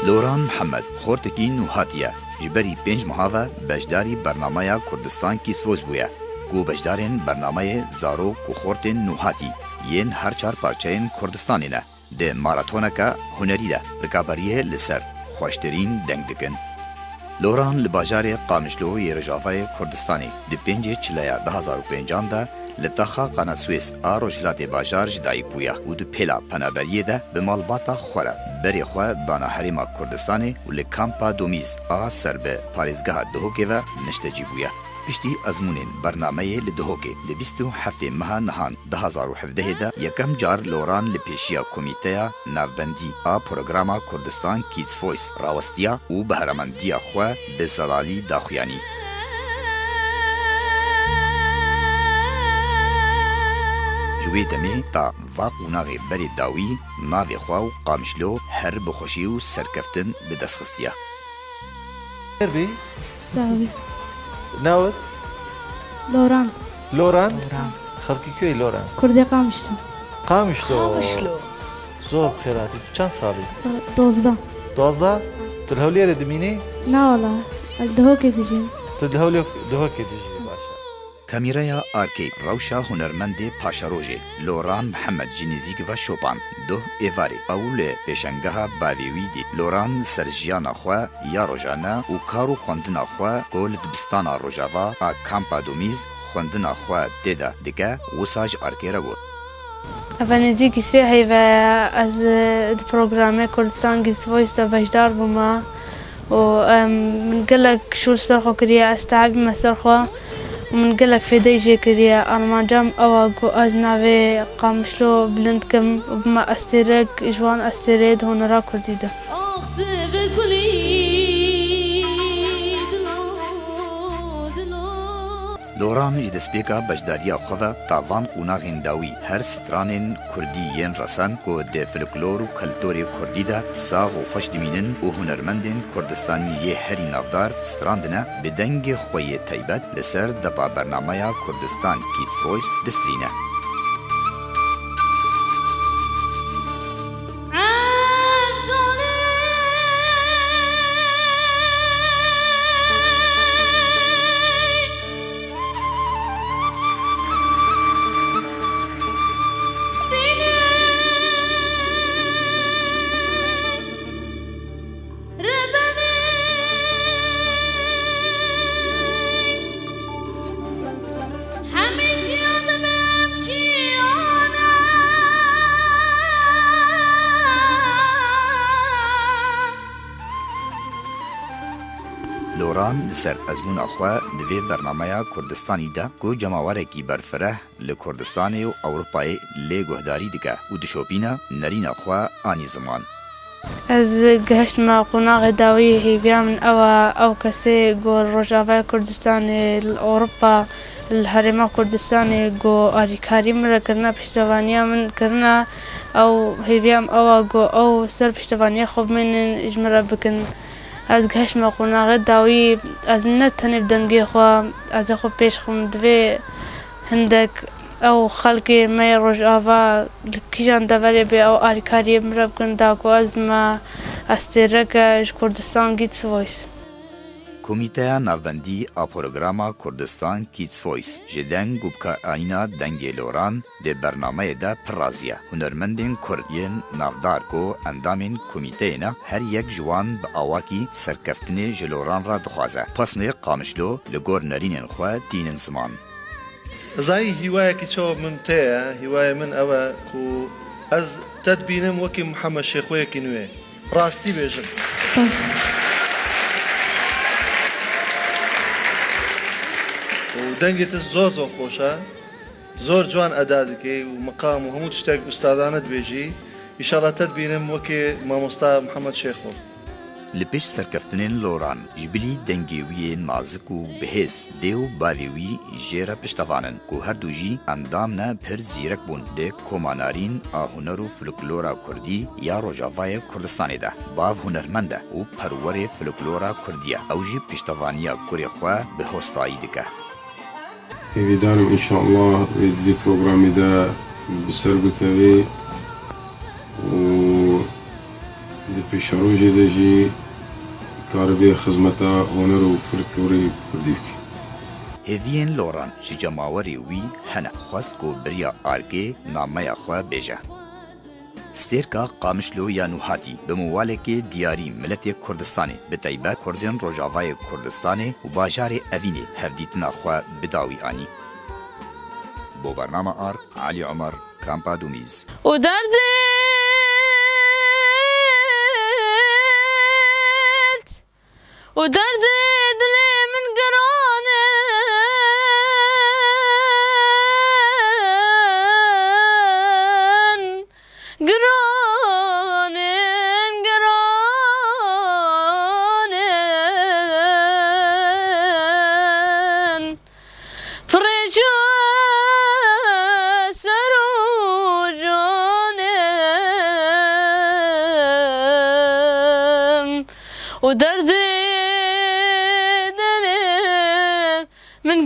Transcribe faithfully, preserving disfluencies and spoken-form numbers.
Loran Mihemed, xortekî nûhatî ye. Ji berî pênc meha ve beşdarî bernameya Kurdistan Kids Voice bûye, ku beşdarên bernameyê zarok û xortên nûhatî yên her çar parçeyên Kurdistanê ne. Di maratoneke hunerî de rikaberiyê li ser xweştirîn deng dikin. Loran li bajarê Qamişlo yê Rojavayê Kurdistanê di pêncê Çileya du hazar û pêncan de li taxa Qanaswês a Rojhilatê Bajar ji dayik bûye û di pêla penaberiyê de bi malbata xwe re berê xwe dana Herêma Kurdistanê û li Kampa Domîz a ser bi parêzgeha Duhokê ve niştecî bûye. Piştî ezmûnên bernameyê li Duhokê di bîst û heftê meha nihan du hazar û hevdehê de yekem car Loran li pêşiya Komîteya Navbendî a Programa Kurdistan Kids Voice rawestiya û behremendiya xwe bi zelalî daxuyanî. Ji wê demê ta va qonaxê berê dawî navê xwe û Qamişlo her bi xweşî û serkeftin bi dest xistiye. Xêr bî? Sağ ol. Navê te? Loran. Loran? Loran. Xelkî kuyê Loran? Kurdê Qamişlo. Qamişlo. Qamişlo. Zor bi xêr hatî. Tu çend salî? Dozdeh. Dozdeh? Tu li Hewlêrê dimînî? Na wala. Ez li Duhokê dijîm. Tu li Hewlê-, Duhokê dijî, baş e. Kamîreya Arkê rewşa hunermendê paşerojê Loran Mihemed ji nêzîk ve şopand. Duh êvarê ew li pêşengeha bavê wî dît. Loran ser jiyana xwe ya rojane û kar û xwendina xwe ku li dibistana Rojava a Kampa Domîz xwendina xwe tê de dike, wisa ji Arkê re got. Ev nêzîkî sê heyve ye ez, e, di programê Kurdistan Kids Voice de beşdar bûme û, em, min gelek şûl ser xwe kiriye, ez tehabîme ser xwe û min gelek fêdeyî jê kiriye. Armanca min ew e ku ez navê Qamişlo bilind kim û bime estêrek ji wan estêreyê di hunera kurdî de. Ax, tu bi kulî dilo, dilo. Loran ji destpêka beşdariya xwe ve ta van qonaxên dawî her stranên kurdî yên resen ku di folklor û kulturê kurdî de sax û xweş dimînin û hunermendên Kurdistanî yê herî navdar strandine, bi dengê xwe yê taybet li ser depa bernameya Kurdistan Kids Voice distrîne. Loran li ser ezmûna xwe di vê bernameya Kurdistanî de ku cemawerekî berfireh li Kurdistanê û Ewropayê lê guhdarî dike û dişopîne, nerîna xwe anî ziman. Ez gihiştime qonaxê dawî, hêviya min ew e, ew kesê ku li Rojavayê Kurdistanê, li Ewropa, li Herêma Kurdistanê ku alîkarî min re kirine, piştevaniya min kirine, ew hêviya min ew e ku ew ser piştevaniya xwe bimînin, ji min re bikin. Ez gihiştime qonaxê dawî, ez ne tenê bi dengê xwe, ez ê xwe pêş xim, divê hindek ew xelkê me yê Rojava li kîjan deverê bê, ew alîkariyê min re bikin, da ku ez bime estêreke ji Kurdistan Kids Voice. Komîteya Navbendî a Programa Kurdistan Kids Voice ji deng û bikaranîna dengê Loran di bernameyê de pir razî ye. Hunermendên Kurd yên navdar ku endamên komîteyê ne, her yek ji wan bi awakî serkeftinê ji Loran re dixwaze. Pesnê Qamişlo li gor nerînên xwe tînin ziman. Zayî, hîwayekî çawa min tê ye, hîwayê min ew e ku ez te dibînim wekî Mihemed Şêxoyekî nû yê. Rastî bêjim. Spas. Û dengê te zor zor xweş e. Zor ciwan eda dikî û miqam û hemû tiştek ustadane dibêjî. Înşallah te dibînim wekî mamosta Mihemed Şêxo. Li pişt serkeftinên Loran, ji bilî dengê wî yê nazik û bihêz, dê û bavê wî jê re piştevan in, ku her du jî endam ne pir zîrek bûn di Koma Narîn a Huner û Folklora Kurdî ya Rojavayê Kurdistanê de. Bav hunermend e û perwerê folklora kurdî ye. Ew jî piştevaniya kurê xwe bi hostayî dike. Hêvîdar im, înşallah, wê di vî programî de bi ser bikevî û di Pêşerojê de jî karibê xizmeta huner û folklorê kurdî bike. Hêviyên Loran ji cemawerê wî hene, xwest ku bi riya arkê nameya xwe bêje. Stêrka Qamişlo ya nû hatî bi mûwalekê diyarî miletê Kurdistanê, bi taybet Kurdên Rojavayê Kurdistanê û bajarê Evînê hevdîtina xwe bi dawî anî. Bo bernama ar, Elî Omer, Kampa Dumîz. û derdê û derdê dilê min giran in, giran in, giran in. Firê ji ser û canim û derdê dilê min